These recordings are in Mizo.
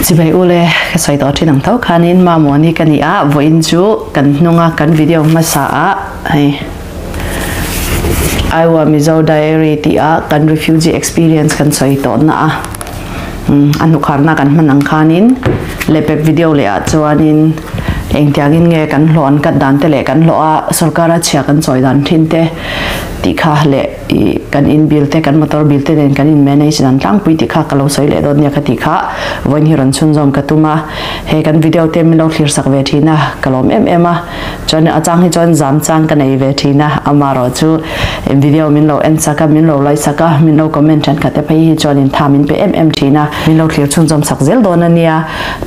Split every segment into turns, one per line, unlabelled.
Chibai ule ka sawi tawh thin ang tho khanin Mamawni ka ni a, vawiin chu kan hnunga kan video hmasa ah hei Iowa Mizo Diary tih a kan refugee experience kan sawi tawh na a a hnukharna kan hman ang khanin lehpek video leh ah chuanin engtiangin nge kan hlawh an cut dan te leh kan hlawh a sorkara chhia kan chawi dan thin te tih kha leh I kan in bill te kan motor bill te nen kan in manage dan tlangpui tih kha ka lo sawi leh dawt nia ka tih kha vawiin hi rawn chhunzawm ka tum a, he kan video te min lo thlir sak ve thin a, ka lawm em em a, chuan a chang hi chuan zam chang ka nei ve thin a, amarawh chu video min lo en sak a, min lo like sak a, min lo comment thenkhat te phei hi chuan in tha min pe em em thin a, min lo thlir chhunzawm sak zel dawn a nia.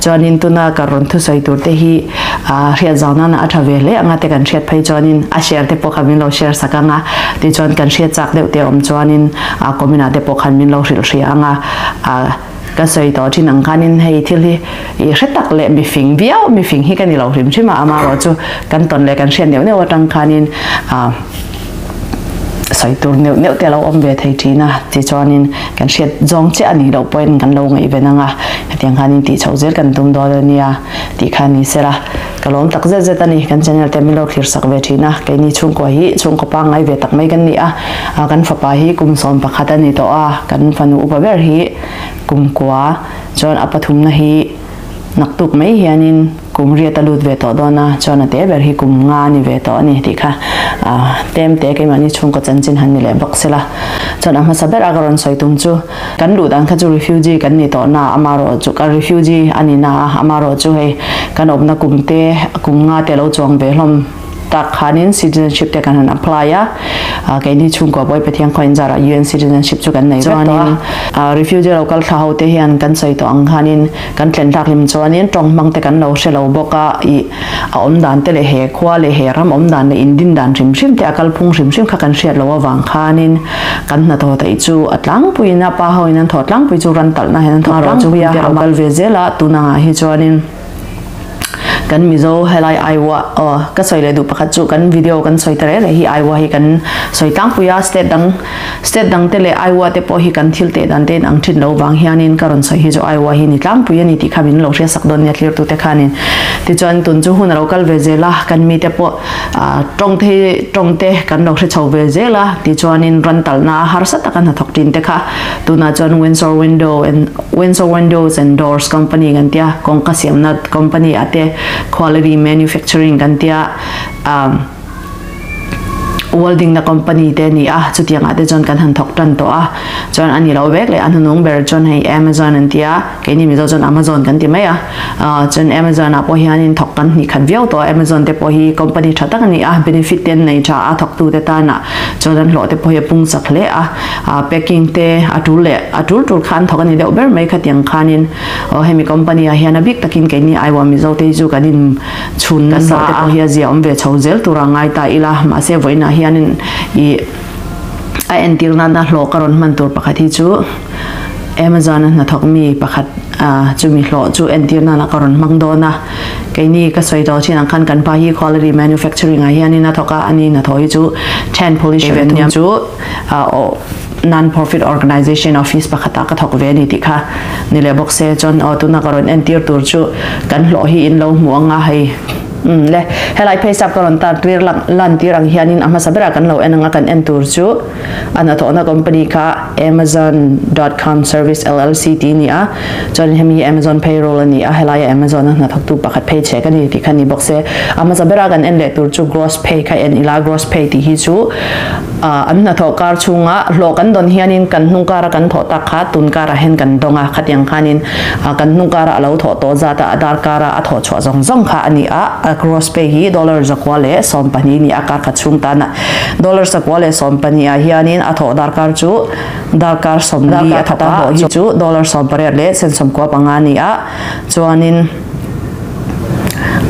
Chuanin tuna ka rawn thusawi tur te hi hriat zau nana a tha ve hle anga te kan hriat phei chuanin a share te pawh kha min lo share sak anga tichuan kan hriat chak deuh te awm chuanin comment ah te pawh khan min lo hrilh hria anga ka sawi tawh thin ang khanin hei thil hi i hre tak leh mifing viau mifing hi ka ni lo hrim hrim a amaherawh chu kan tawn leh kan hriat neuh neuh atang khanin sawi tur neuh neuh te a lo awm ve thei thin a tichuanin kan hriat zawng chiah a nih loh pawhin kan lo ngaihven ang a hetiang khanin tih chhoh zel kan tum dawn a nia tih kha ni sela ka lawm tak zet zet a ni kan channel te min lo thlir sak ve thin a keini chhungkua hi chhungkaw pangngai ve tak mai kan ni a kan fapa hi kum 11 a ni tawh a kan fanu upa ber hi kum kua chuan a pathumna hi Naktuk mai hianin kum riat a lut ve tawh dawn a, chuan a te ber hi kum nga a ni ve tawh a ni tih kha tem te keimahni chhungkaw chanchin han ni leh bawk sela. Chuan a hmasa ber a ka rawn sawi tum chu kan luh dan kha chu refugee kan ni tawh na amarawh chu ka refugee a ni na a, amarawh chu hei kan awmna kum te kum nga te lo chuang ve hlawm. tak khanin citizenship te kan han apply a, keini chhungkua Bawi Pathian khaw inzarah UN citizenship chu kan nei vek tawh a, refugee lo kal thla ho te hian kan sawi tawh ang khanin kan tlen hlak hlim chuanin tawng hmang te kan lo hre lo bawk a, ih a awm dan te leh he khua leh he ram awm dan leh indin dan hrim hrim te a kalphung hrim hrim kha kan hriat loh avang khanin kan hnathawh theih chu a tlangpuiin a pa hoin an thawh tlangpui chu ran talhna hian an thawk tlangpui a, a kal ve zel a tunangah hi chuanin. Kan Mizo helai Iowa aw ka sawi leh duh pakhat chu kan video kan sawi ta reh reh hi Iowa hi kan sawi tlangpui a state dang state dang te leh Iowa te pawh hi kan thil teh dan te in ang thin lo vang hianin ka rawn sawi hi chu Iowa hi ni tlangpui a ni tih kha min lo hriatsak dawn nia thlir tute khanin tichuan tun chu hun a lo kal ve zel a kan mite pawh tawng te tawng te kan lo hre chho ve zel a tichuanin ran talna harsa taka hnathawk tin te kha tunah chuan Windsor window and Windsor Windows and Doors Company kan tia, kawngka siamna company ah te quality manufacturing kan tia, welding na company te ni a, chutiang ah te chuan kan han thawk tan tawh a, chuan a ni lo vek leh a hnunung ber chuan hei Amazon an tia, keini Mizo chuan Amazon kan ti mai a, chuan Amazon ah pawh hianin thawk kan hnih khat viau tawh a, Amazon te pawh hi company tha tak a ni a, benefit te an nei tha a, thawktu te tana chuan an hlawh te pawh hi a pung chak hle a. Packing te a tul leh a tul tul khan thawk a ni deuh ber mai khatiang khanin aw hemi company ah hian a bik takin keini Aiwa Mizo te hi chu kan in chhun nasa a te pawh hi a zia awm ve chho zel tur a ngai ta ila mahse vawiinah hianin ih a entir nana hlawh ka rawn hman tur pakhat hi chu Amazon a hnathawk mi pakhat chumi hlawh chu entir nana ka rawn hmang dawn a. Keini ka sawi tawh thin ang khan kan pa hi quality manufacturing ah hianin a thawk a, ani hnathawh hi chu Ten Polish Event chu non-profit organization office pakhatah ka thawk ve a ni tih kha ni leh bawk se chuan aw tuna ka rawn entir tur chu kan hlawh hi in lo hmu anga hei umm le helai phei sap ka rawn tar tir lang lan tir ang hianin a hmasa berah kan lo en anga kan en tur chu a hnathawhna company kha Amazon dot com service LLC tih a ni a chuanin hemi hi Amazon payroll a ni a helaia Amazon a hnathawktu pakhat phei chhek a ni tih kha ni bawk se a hmasa berah kan en leh tur chu gross pay kha en ila gross pay tih hi chu an hnathawh kar chhunga hlawh kan dawn hianin kan hnung kara kan thawh tak kha tun karah hian kan dawng a, khatiang khanin kan hnung kara a lo thawh tawh zat a, a dar kara a thawh chhuah zawng zawng kha a ni a, a gross pay hi dollar 112 a ni a, kar khat chhung tana dollar 112 ah hianin a thawh darkar chu darkar 40 a thawk a, hlawh hi chu dollar 80 leh sen 95 a ni a, chuanin.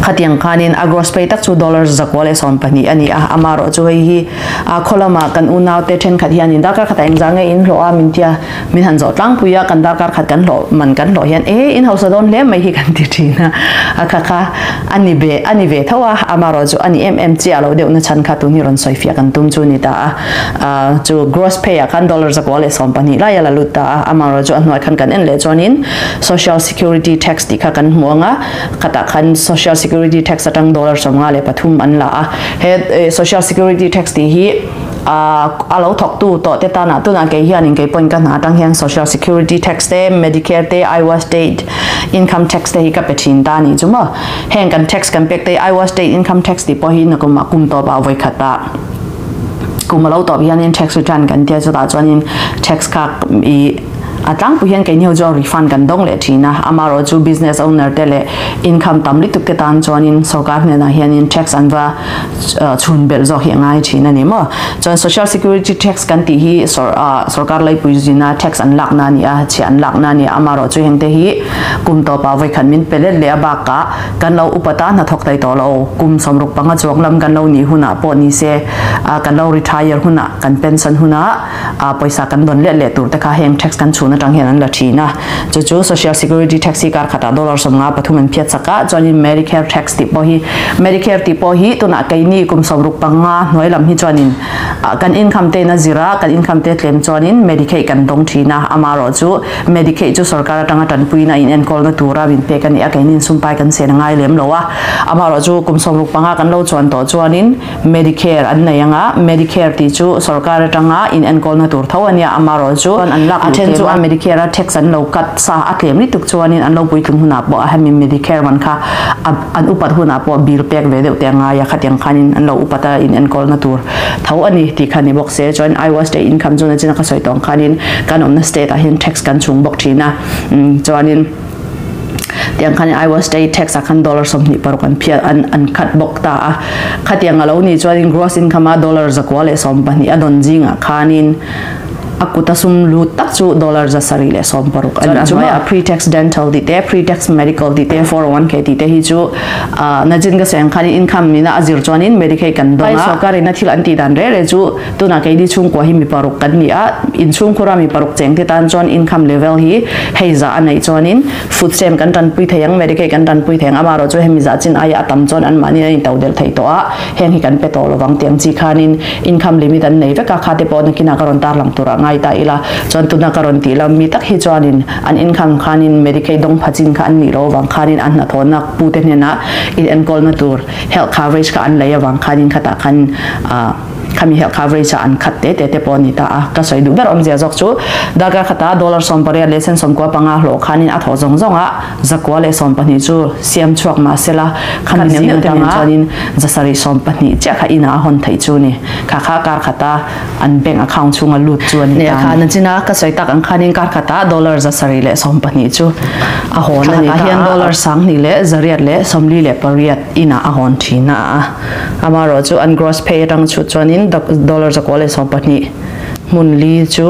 Khatiang khanin a gross pay tak chu dollar 112 a ni a, amaherawhchu hei hi a khaw lama kan unaute thenkhat hianin darkar khatah engzah nge in hlawh a min tia min han zawh tlangpui a, kan darkar khat kan hlawh man kan hlawh hian e in hausa dawn hle mai hi kan ti thin a, a kha kha a ni ve a ni ve tho a, amaherawhchu a ni em em chiah lo deuh na chhan kha tun hi rawn sawi fiah kan tum chu a ni ta a, chu gross pay ah khan dollar 112 lai a la lut ta a, amaherawhchu a hnuai khan kan en leh chuanin social security tax tih kha kan hmu ang a. Khatah khan Social Security Tax atang dollar 53 an la a. He Social Security Tax tih hi a lo thawktu tawh te tanah tunah kei hianin kei pawhin ka hna atang hian Social Security Tax te, Medicare te, Iowa State Income Tax te hi ka pe thin ta a nih chu maw. Heng kan tax kan pek te hi Iowa State Income Tax tih pawh hi nakumah kum tawpah vawikhatah kum a lo tawp hianin tax return kan tia chutah chuanin tax kha i A tlangpui hian keini ho chu refund kan dawng leh thin a, amaherawh chu business owner te leh income tam lutuk te tan chuanin sorkar hnenah hianin tax an va chhun belh zawk hi a ngai thin a ni maw. Chuan social security tax kan tih hi sorkar laipui zina tax an lakna a ni a, chhiah an lakna a ni a, amaherawh chu hengte hi kum tawpah vawikhat min pe let leh a bakah kan lo upat a hnathawk thei tawh lo, kum 65 chuang lam kan lo nih hunah pawh ni se kan lo retire hunah kan pension hunah a pawisa kan dawn let leh tur te kha heng tax kan chhun atang hian an la thin a, chu chu social security tax hi kar khatah dollar 53 an phiat chak a, chuanin medicare tax tih pawh hi medicare tih pawh hi tunah keini kum 65 hnuai lam hi chuanin kan income te in a zir a, kan income te tlem chuanin medicaid kan dawng thin a, amaherawh chu medicaid chu sorkar atanga tanpuina in enkawlna tura min pek a ni a, keini sumpai kan sen a ngai lem lo a, amaherawh chu kum 65 kan lo chuan tawh chuanin Medicare an nei anga, Medicare tih chu sorkar atanga in enkawlna tur tho a nia, amaherawh chu a then chu a Medicare a tax an lo cut sa a tlem lutuk chuanin an lo puitlung hunah pawh a hemi Medicare man kha an upat hunah pawh bill pek ve deuh te a ngai a, khatiang khanin an lo upat a in enkawlna tur tho a ni tih kha ni bawk se. Chuan Iowa State income chu nachina ka sawi tawng khanin kan awmna state ah hian tax kan chhung bawk thin a, chuanin. Tiang khan Iowa State tax ah khan dollar 26 an phiat an an khat bawk ta a. Khatiang a lo nih chuanin gross income a dollar 112 a dawn zingah khanin a kut a sum lut tak chu dollar 760 a ni. Chuan a pre-tax dental tih te, pre-tax medical tih te, 401k tih te hi chu nachin ka sawi ang khanin income ina a zir chuanin Medicaid kan dawn a. Sorkar in a thil an tih dan reh reh chu Tunah keini chhungkua hi mi paruk kan ni a, inchhungkhura mi paruk chengte tan chuan income level hi hei zah a neih chuanin food stamp kan tanpui thei ang, Medicaid kan tanpui thei ang, amaherawh chu hemi zah chin aia a tam chuan anmahni an intodelh thei tawh a, heng hi kan pe tawh lovang tiang chi khanin income limit an nei vek a, khate pawh nakinah ka rawn tarlang turah ngai ta ila, chuan tuna ka rawn tih lam mi tak hi chuanin an income khanin Medicaid dawng pha chin kha an nih loh avang khanin an hnathawhna pute hnenah inenkawlna tur health coverage kha an lei avang khanin khatah khan ah Khami health coverage ah an khat te te te pawh a ni ta a, ka sawi duh ber awmzia zawk chu darkar khata dollar 18 leh sen 95 hlawh khanin a thawh zawng zawng ah 112 chu siam chhuak mah sela khami zing atanga chuanin 712 chiah kha inah a hawn theih chu ni kha kha kar khata an bank account chhunga lut chu a ni ta a ni. Nachina ka sawi tak ang khanin kar khata dollar 712 chu a hawn a ni ta a, hian dollar 1848 inah a hawn thin a. Amaherawh chu an gross pay atang chhut chuanin dollar 112 hmun li chu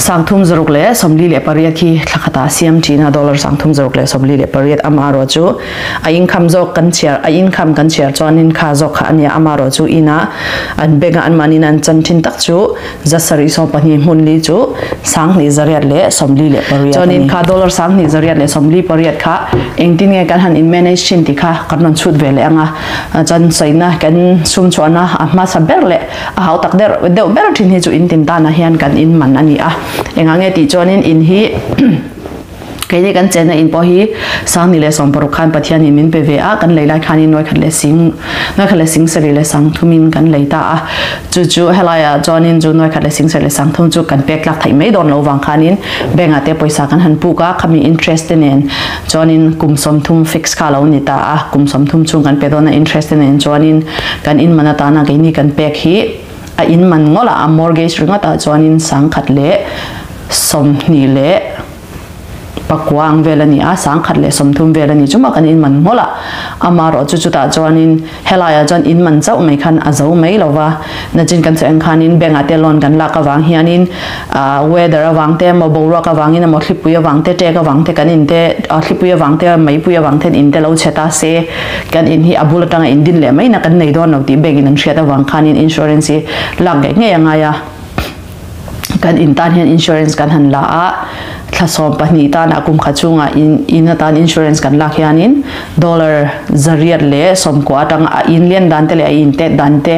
3648 khi thla khatah a siam thin a, dollar 3648 amaherawh chu a income zawk kan chhiar a income kan chhiar chuanin kha zawk kha a nia amaherawh chu inah an bank ah anmahniin an chan thin tak chu 712 hmun li chu 2848 a ni. Chuanin kha dollar 2848 kha engtin nge kan han in manage thin tih kha kan rawn chhut ve leh ang a. Chuan sawina kan sum chhuahna a hmasa ber leh a hau tak der deuh ber thin hi chu in tin tanah hian kan in man a ni a. Engah nge tih chuanin in hi Keini kan chenna in pawh hi 2016 khan Pathianin min pe ve a, kan lei lai khanin nuaikhat leh sing nuaikhat leh sing sarih leh sangthumin kan lei ta a. Chu chu helaiah chuanin chu nuaikhat leh sing sarih leh sangthum chu kan pek tlak theih mai dawn lo vang khanin bank ah te pawisa kan han puk a, khami interest te nen chuanin kum 30 fix kha lo ni ta a, kum 30 chhung kan pe dawn a interest te nen chuanin kan in man atana keini kan pek hi a in man ngawlah a mortgage ringawtah chuanin 20. Pakua ang vel a ni a, 1030 vel a ni chuma kan in man ngawlh a, amaherawhchu chutah chuanin helaiah chuan in man chauh mai khan a zo mai lo va, nachin kan sawi ang khanin bank ah te loan kan lak avang hianin ah weather avang te emaw boruak avangin emaw thlipui avang te ṭek avang te kan in te thlipui avang te meipui avang ten in te lo chhe ta se kan in hi a bul atanga in din leh mai na kan nei dawn lo tih bank in an hriat avang khanin insurance hi lak ngei ngei a ngai a. Kan in tan hian insurance kan han la a, thla 12 tanah kum khat chungah in in atan insurance kan lak hianin dollar 190 atang a in lian dan te leh a in tet dan te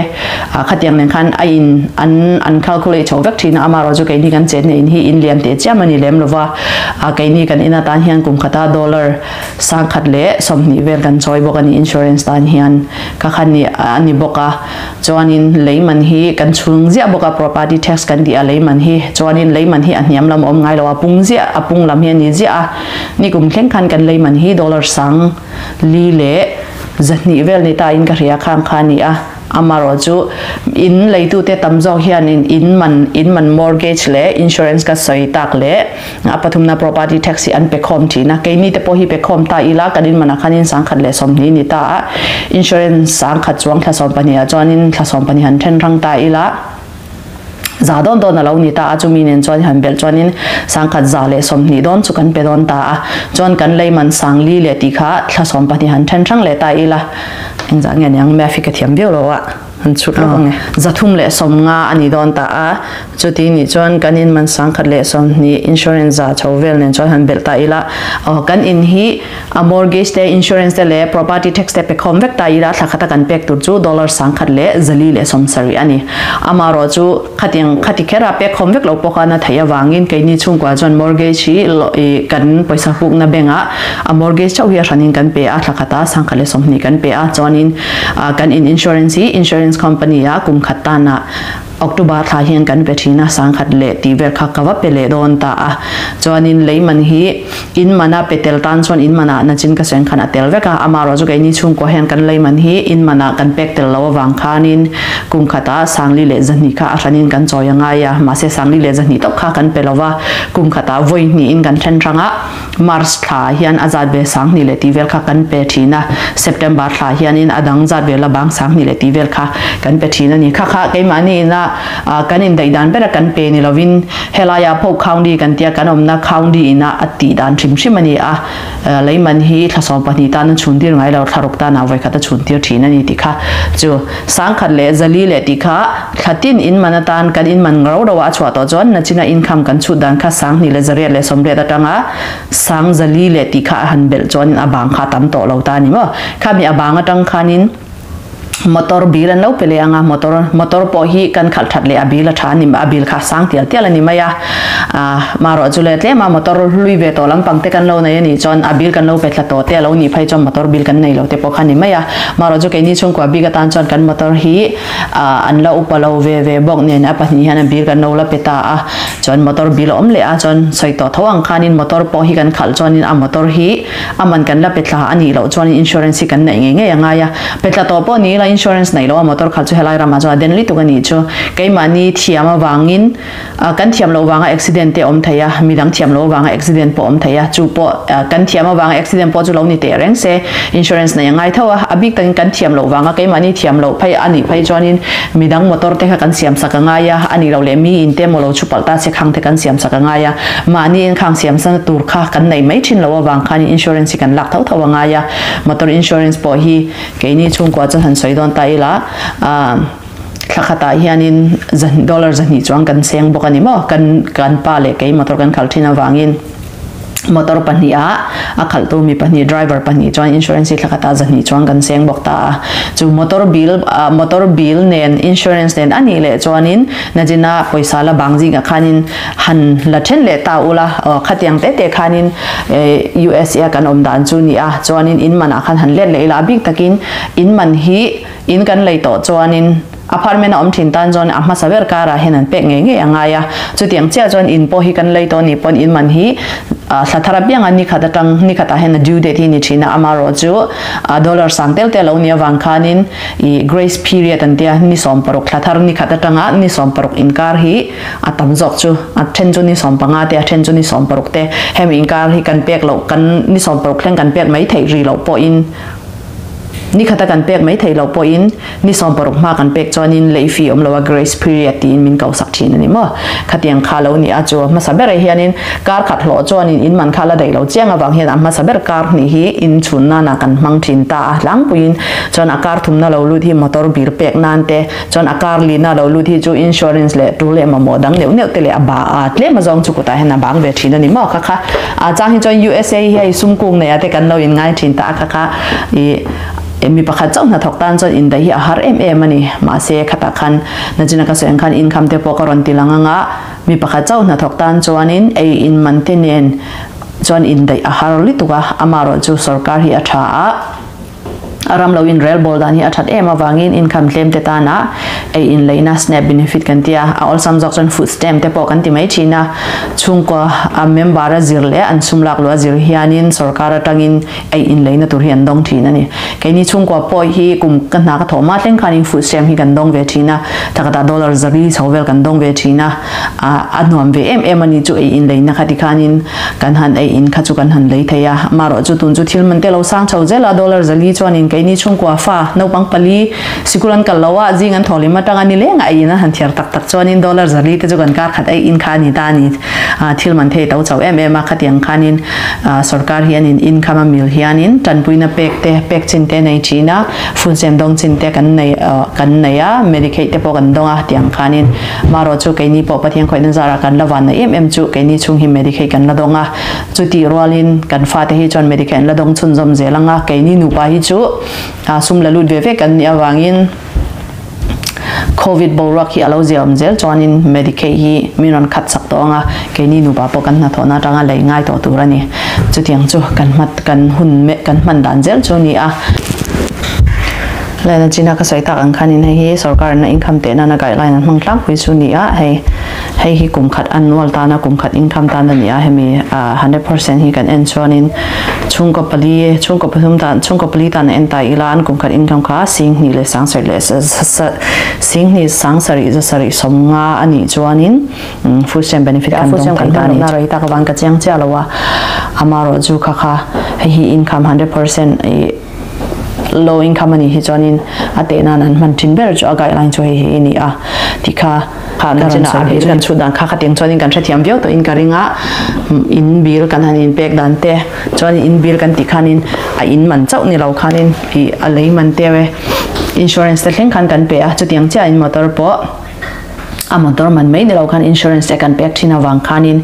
khatiang nen khan a in an an calculate chho vek thin a, amaherawhchu chu keini kan chenna in hi in lian teh chiam a ni lem lova, keini kan in atan hian kum khata dollar 120 vel kan chawi bawk a ni insurance tan hian kha khan ni a ni bawk a. Chuanin lei man hi kan chhung ziah bawk a, property tax kan tih a lei man hi. Chuanin lei man hi a hniam lam a awm ngai lo a, pung ziah, a pung lam hi a ni ziah a. Nikum thleng khan kan lei man hi dollar 4,200 vel ni ta in ka hria khang kha a ni a. Amaherawh chu in leitute tam zawk hianin in man, in man mortgage leh insurance ka sawi tak leh, A pathumna property tax hi an pe khawm thin a, keini te pawh hi pe khawm ta ila kan inmanah khanin 120 ni ta a, insurance 10,000 chuang thla 12 ah chuanin thla 12 han then rang ta ila za dawn dawn a lo ni ta a, chumi nen chuan han belh chuanin 1,120 dawn chu kan pe dawn ta a, chuan kan lei man 4,000 leh tih kha thla 12 han then rang leh ta ila engzah nge niang math hi ka thiam viau lo a. An chhut lawk ang e. 350 a ni dawn ta a, chuti nih chuan kan in man 120 insurance za chho vel nen chuan han belh ta ila, aw kan in hi a mortgage te insurance te leh property tax te pe khawm vek ta ila thla khata kan pek tur chu dollar 1,470 a ni. Amaherawh chu khatiang khati khera pek khawm vek lo pawh khan a theih avangin keini chhungkua chuan mortgage hi kan pawisa hukna bank ah a mortgage chauh hi a hranin kan pe a, thla khata 120 kan pe a, chuanin kan in insurance hi insurance company ah kum khat tanah October thla hian kan pe thin a, 1000 leh tih vel kha ka va pe leh dawn ta a, chuanin lei man hi in mana pe tel tan chuan in manah nachin ka sawi khan a tel vek a, amaherawh chu keini chhungkua hian kan lei man hi in manah kan pek tel lo avang khanin kum khatah 4,200 kha a hranin kan chawi a ngai a, mahse 4,200 tawp kha kan pe lo va, kum khatah vawi hnihin kan then hrang a. March thla hian a zat ve 2000 leh tih vel kha kan pe thin a, September thla hianin a dang zat ve la bang 2000 leh tih vel kha kan pe thin a ni. Kha kha keimahni ina kan indaih dan bera kan pe ni lovin helaia Polk County kan tia kan awmna county ina a tih dan hrim hrim a ni a, leiman hi thla 12 tan a chhun tir ngai lo, thla ruk tanah vawikhat a chhun tir thin a ni tih kha chu 1,400 leh tih kha Thla tin in man atan kan in man ngro ro a chhuah tawh chuan nachina income kan chhut dan kha 2,880 atanga 4,000 leh tih kha a han belh chuanin a bang kha a tam tawh lo ta a ni maw? Khami a bang atang khanin motor bill an lo pe leh ang a, motor motor pawh hi kan khalh that leh a bill a tha a ni a bill kha a sang tial tial a ni mai a, marawh chu leh tlema motor hlui ve tawh lampang te kan lo nei a nih chuan a bill kan lo pe thla tawh te a lo nih phei chuan motor bill kan nei lo te pawh kha a ni mai a, marawh chu keini chhungkua bik atan chuan kan motor hi an la upa lo ve ve bawk nen a pahnih hian a bill kan lo la pe ta a, chuan motor bill a awm leh a, chuan sawi tawh tho ang khanin motor pawh hi kan khalh chuanin a motor hi a man kan la pe thla a nih loh chuanin insurance hi kan neih ngei ngei a ngai a, pe thla tawh pawh ni ila insurance neih loh a motor khalh chu helai ramah chuan a den lutuk a nih chu keimahni thiam avangin Kan thiam loh vanga accident te awm thei a, midang thiam loh avanga accident pawh awm thei a, chu pawh kan thiam avanga accident pawh chu lo ni teh reng se, insurance nei a ngai tho a, a bik takin kan thiam loh vanga keimahni thiam loh phei a nih phei chuanin midang motor te kha kan siam sak a ngai a, a nih loh leh mi in te emaw lo chhu palh ta se khang te kan siam sak a ngai a, mahni in khang siam sana tur kha kan nei mai thin loh avang khanin insurance hi kan lak tho tho a ngai a, motor insurance pawh hi keini chhungkua chuan han sawi dawn ta ila. Thla khatah hianin dollar 200 chuang kan seng bawk a ni maw? Kan kan pa leh kei motor kan khalh thin avangin motor pahniha a khalhtu mi pahnih driver pahnih chuan insurance hi thla khatah 200 chuang kan seng bawk ta a. Chu motor bill motor bill nen insurance nen a nih leh chuanin nachina pawisa la bang zingah khanin han la then leh ta ula khatiang te te khanin USA kan awm dan chu ni a chuanin in manah khan han let leh ila a bik takin in man hi In kan lei tawh chuanin apartment a awm thin tan chuan a hmasa ber karah hian an pek ngei ngei a ngai a, chutiang chiah chuan in pawh hi kan lei tawh nih pawn in man hi Thla thar apianga ni khat atang ni khatah hian a due date hi ni thin a, amaherawhchu dollar sang tel te a lo nih avang khanin ih grace period an tia ni 16 thla thar ni khat atanga ni 16 inkar hi a tam zawk chu a then chu ni 15 te a then chu ni 16 te hemi inkar hi kan pek loh kan ni 16 thleng kan pek mai theih rih loh pawhin Ni khata kan pek mai theih loh pawhin ni 16 hma kan pek chuanin lei fee awm loa grace period tiin min kosak thin a ni maw? Khatiang kha lo ni a, chu a hmasa berah hianin kar khat hlawh chuanin in man kha la daih lo chiang avang hian a hmasa ber kar hnih hi in chhun nana kan hmang thin ta a tlangpuiin chuan a kar thumna lo lut hi motor bill pek nan te chuan a kar lina lo lut hi chu insurance leh tul leh mamawh dang neuh neuh te leh a ba a tlem azawng chu kutah hian a bang ve thin a ni maw? Kha kha a chang hi chuan USA hi hei sum kung nei ah te kan lo inngai thin ta a kha kha I mi pakhat chauh hnathawk tan chuan indaih hi a har em em a ni. Mahse, khatah khan nachina ka sawi ang khan income te pawh ka rawn ti lang ang a, mi pakhat chauh hnathawk tan chuanin ei in man te nen chuan indaih a har lutuk a, amaherawh chu sorkar hi a tha a, a ram lo in rel bawl dan hi a that em avangin income tlem te tana ei in leina snap benefit kan ti a, a awlsam zawk chuan food stamp te pawh kan ti mai thin a, chhungkaw a member a zir leh an sum lak luh a zir hianin sorkar atangin ei in leina tur hi an dawng thin a ni. Keini chhungkua pawh hi kum ka hna ka thawh mah thleng khanin food stamp hi kan dawng ve thin a, thakatah dollar zari chho vel kan dawng ve thin a, a nuam ve em em a ni chu ei in leina kha tikhanin kan han ei in kha chu kan han lei thei a, amaherawh chu tun chu thil man te lo sang chho zel a, dollar zali chuanin keini chhungkua fa naupang pali sikul an kal lo a, zing an thawh lem atanga nileng a ei in an han thiar tak tak chuanin dollar zali te chu kan kar khat ei in kha a ni ta a ni. Thil man thei to chauh em em a, khatiang khanin sorkar hianin income a mil hianin tanpuina pek te pek chin te nei thin a, food stamp dawng chin te kan nei kan nei a, Medicaid te pawh kan dawng a tiang khanin marawh chu keini pawh Pathian khawihna zarah kan la van na em em chu keini chhung hi Medicaid kan la dawng a, chutih rualin kan fate hi chuan Medicaid an la dawng chhunzawm zel ang a, keini nupa hi chu sum la lut ve ve kan nih avangin. Covid boruak hi a lo zia awm zel chuanin Medicaid hi min rawn khat chak tawh ang a, keini nupa pawh kan hnathawhna atanga lei ngai tawh tur a ni. Chutiang chu kan hmat kan hun mek kan hman dan zel chu a ni a. Lena china ka sawi tak ang khanin hei hi sorkar ina income teh nana guideline an hmang tlangpui chu a ni a, hei hei hi kum khat annual tana kum khat income tan a ni a, hemi 100% hi kan en chuanin Chhungkaw pali, chhungkaw pathum tan, chhungkaw pali tan a en ta ila an kum khat income kha 2000 leh 70 leh 20 sarih za sarih 50 a nih chuanin food stamp benefit kan dawng thei ta a ni. Rei tak avang ka chiang chiah lo a, amaherawh chu kha kha hei hi income 100% i low income a nih hi chuanin a teh nan an hman thin ber chu a guideline chu hei hi a ni a tih kha. Kha na chin a bill kan chhut dan kha khatiang chuanin kan hrethiam viau tawhin ka ring a, in bill kan han inpek dan te chuanin in bill kan tih khanin a in man chauh ni lo khanin ih a lei man te insurance te thleng khan kan pe a, chutiang chiah in motor pawh a motor man mai ni lo khan insurance te kan pek thin avang khanin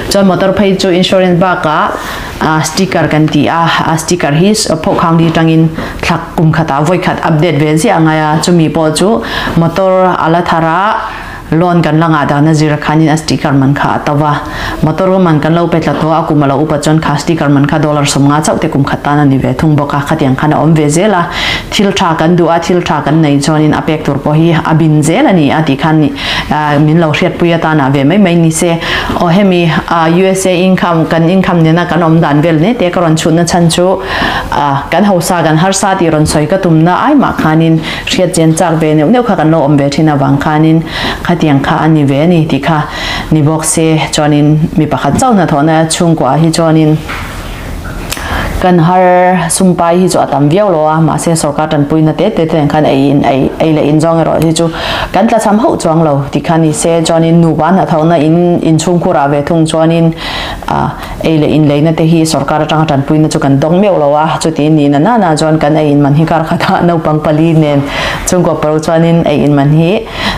chuan motor phei chu insurance bakah a sticker kan ti a, a sticker hi phawhkhang li tangin thlak kum khatah vawi khat update ve ziah a ngai a, chumi pawh chu motor a la thar a, loan kan la ngah dan a zir khanin a sticker man kha a to va, motor man kan lo pe tla tawh a, kum a lo upat chuan kha sticker man kha dollar 50 chauh te kum khat tan a ni ve thung bawk a, khatiang khan a awm ve zel a, thil tha kan duh a, thil tha kan nei chuanin a pek tur pawh hi a bin zel a ni a tih khan min lo hriatpui atana ve mai mai ni se. Aw hemi USA income kan income nena kan awm dan vel ne te ka rawn chhutna chhan chu kan hausa kan harsa tih rawn sawi ka tumna ai mah khanin hriat chen chak ve neuh neuh kha kan lo awm ve thin avang khanin khatiang kha a ni ve a ni tih kha ni bawk se chuanin mi pakhat chauh hnathawhna chhungkua hi chuanin Kan har sumpai hi chu a tam viau lo a, mahse sorkar tanpuina te te te khan ei in ei ei leh in zawng erawh hi chu kan tlachham hauh chuang lo ti kha ni se chuanin nupa hnathawhna in inchhungkhur ah ve thung chuanin ah ei leh in leina te hi sorkar atanga tanpuina chu kan dawng meuh lo a, chuti ni na na na chuan kan ei in man hi kar khatah naupang pali nen chhungkaw paro chuanin ei in man hi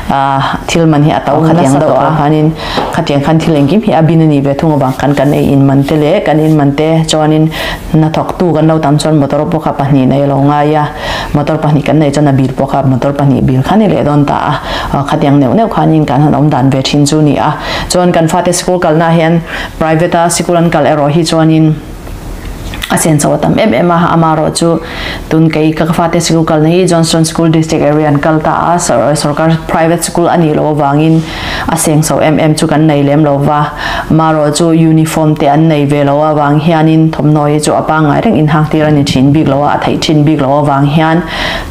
ah thil man hi a to khatiang deuh a khanin Khatiang khan thil engkim hi a bin a nih ve thung avang khan kan ei in man te leh kan in man te chuanin hnathawktu kan lo tam chuan motor pawh kha pahnih nei lo ngai a, motor pahnih kan nei chuan a bil pawh kha motor pahnih bil kha ni leh dawn ta a, khatiang neuh neuh khanin kan han awm dan ve thin chu ni a. Chuan kan fate sikul kalna ah hian private a sikul an kal erawh hi chuanin. A senso a tam em em a, amaherawhchu tun kei ka fate sikul kalna hi Johnston School District area an kal ta a, sorkar private school a nih loh avangin a sengso em em chu kan nei lem lo va, amaherawhchu uniform te an nei ve lo avang hianin thawmhnaw hi chu a pangngai reng inhang tir a ni thin bik lo a, a theih thin bik loh avang hian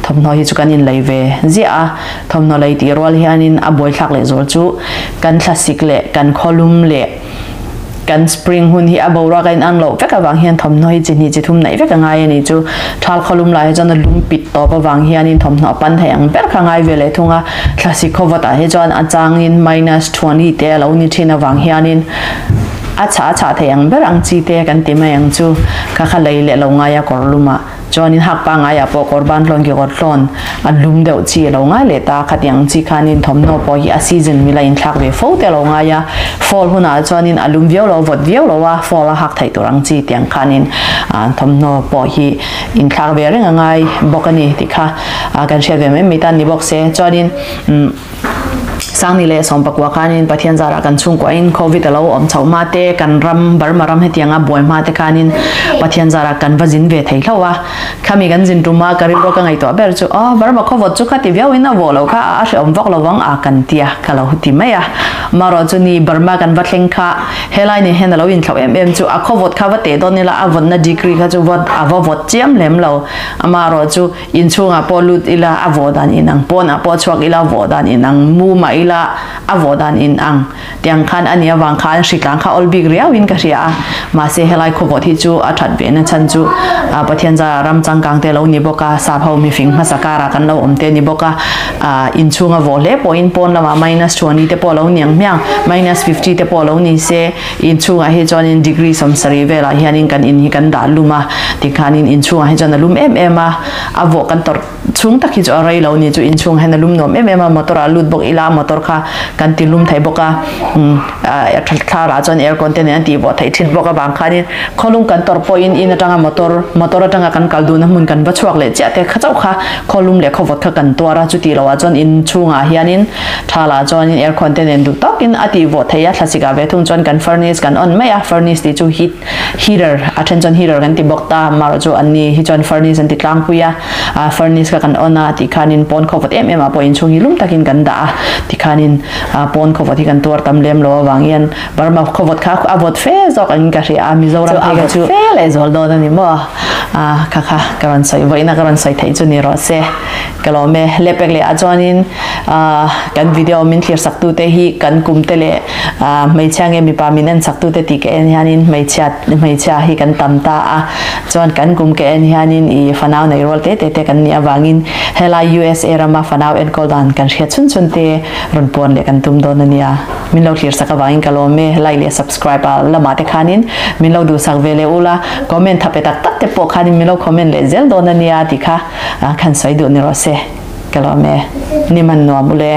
thawmhnaw hi chu kan inlei ve ziah a, thawmhnaw lei tih rual hianin a buaithlak lehzual chu kan thlasik leh kan khawlum leh Kan spring hun hi a boruak a inang loh vek avang hian thawmhnaw hi chi hnih chi thum neih vek a ngai a ni chu. Thal khawlum lai hi chuan a lum pit tawp avang hianin thawmhnaw a pan thei ang ber kha a ngai ve leh thung a. Thlasik khawvatah hi chuan a changin minus 20 te a lo ni thin avang hianin a chhah a chhah thei ang ber ang chi te kan ti mai ang chu. Kha kha lei leh lo ngai a kawr lumah. Chuanin hak pangngai ah pawh kawr ban tlawn ki kawr tlawn a lum deuh chi a lo ngai leh ta, khatiang chi khanin thawmhnaw pawh hi a season mila inthlak ve fo te a lo ngai a, fall hunah chuanin a lum viau lo, vawt viau lo a, fall a hak theih tur ang chi tiang khanin thawmhnaw pawh hi inthlak ve reng a ngai bawk a ni tih kha kan hriat ve mai mai tan ni bawk se. Chuanin. Sangni leh Sawmpakua khanin Pathian zarah kan chhungkuahin Covid a lo awm chhoh hma te, kan ram Burma ram hetianga buai hma te khanin Pathian zarah kan va zin ve thei hlauh a. Khami kan zin tum a, ka rilru ka ngaihtuah ber chu aw Burma khawvawt chu khati viauin a vawh lo kha a hrehawm vak lo vang a kan tia ka lo ti mai a. Marawh chu ni Burma kan va thleng kha helai nen hian a lo inthlauh em em chu a khawvawt kha va teh dawn ila a vawtna degree kha chu vawt a va vawt chiam lem lo. Amarawh chu Inchhungah pawh lut ila a vawh dan inang, pawnah pawh chhuak ila a vawh dan inang, mu mah ila a vawh dan inang tiang khan a nih avang khan hritlang kha awl bik riauin ka hria a. Mahse helai khawvawt hi chu a that ve na chhan chu Pathian zara ram changkang te lo ni bawk a, sap ho mifing hmasa karah kan lo awm te ni bawk a, inchhunga vawh hle pawhin pawn lamah minus 20 te pawh lo ni ang hmiang, minus 50 te pawh lo ni se, Inchhungah hi chuanin degree 70 velah hianin kan in hi kan dah lum a, tikhanin inchhungah hi chuan a lum em em a, a vawh kan tawrh chhung tak hi chu a rei lo ni chu inchhung hian a lum nuam em em a, motor ah lut bawk ila motor kha kan ti lum thei bawk a, thlarah chuan aircon te nen an tih vawh theih thin bawk avang khanin khawlum kan tawrh pawhin in atanga motor motor atanga kan kal duhna hmun kan va chhuak leh chiah te kha chauh kha khawlum leh khawvawt kha kan tuar a, chuti loah chuan inchhungah hianin Tha lah chuanin aircon te nen duh tawkin a tih vawh theih a, thlasik ah ve thung chuan kan furnace kan on mai a, furnace tih chu heat heater a then chuan heater kan ti bawk ta, amaherawh chu an ni hi chuan furnace an ti tlangpui a, ah furnace kha kan on a tih khanin pawn khawvawt em em ah pawh inchhung hi lum takin kan dah a, tikhanin ah pawn khawvawt hi kan tuar tam lem lo avang hian Burma khawvawt kha a vawt fe zawk angin ka hria a, Mizoram phei kha chu a vawt fe leh zual dawn a ni maw, ah kha kha ka rawn sawi vawiin a ka rawn sawi theih chu ni rawh se. Ka lawm e. Lepek leh ah chuanin kan video min thlir sak tute hi kan kum te leh hmeichhia nge mipa min en sak tute tih ka en hianin hmeichhia hmeichhia hi kan tam ta a. Chuan kan kum ka en hianin i fanau nei rual te te te kan nih avangin helai USA rama fanau enkawl dan kan hriat chhun chhun te rawn puan leh kan tum dawn a nia. Min lo thlir sak avangin ka lawm e. Like leh subscribe a lamah te khanin min lo duhsak ve leh ula. Comment tha pe tak tak te pawh khanin min lo comment leh zel dawn a nia tih kha. Khan sawi duh ni rawh se ka lawm e ni man nuam ule.